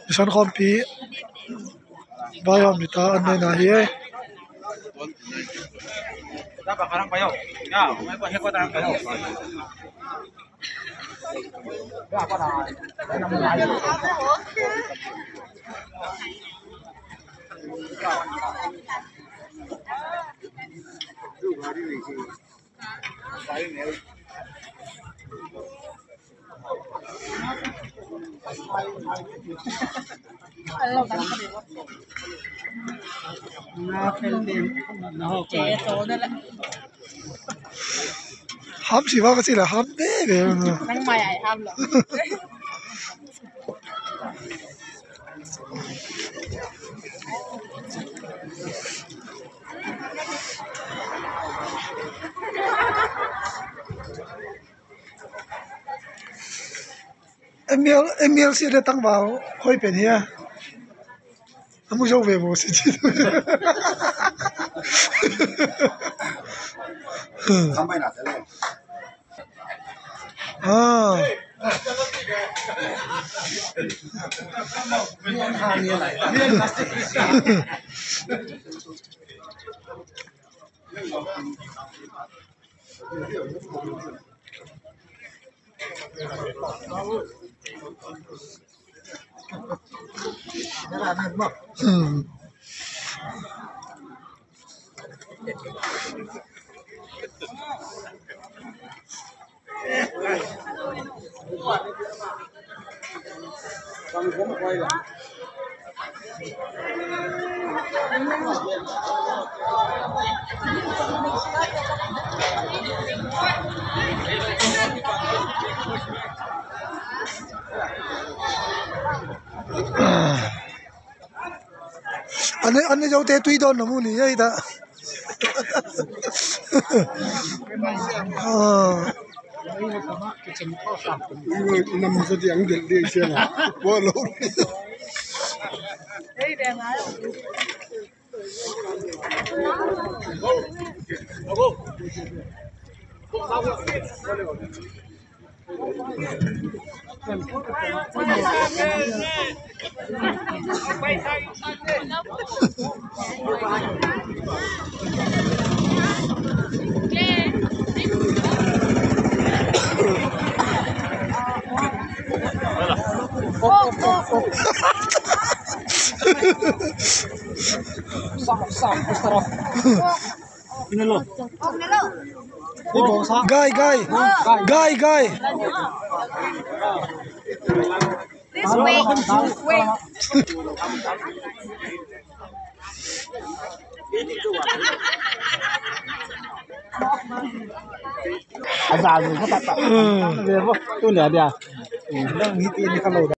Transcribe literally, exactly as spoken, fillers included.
Mission khawmpi vai hawm ni ta, an nai na hi e. Ham si va ka si la ham de de. Nang mai ai ham lo. M L, M L C de tangval hoi pen hia. Amu zo ve bo si chi. Ah. Hmm. An ne, an ne zote tui dawn na mu ni ei ta. Ah. Nam sa diang del de sia na. Bo lo. Gai, gai. Gai, gai. This way. This way. A za zu ka ta ta. Tu ne a dia. Nang hiti ni ka lo.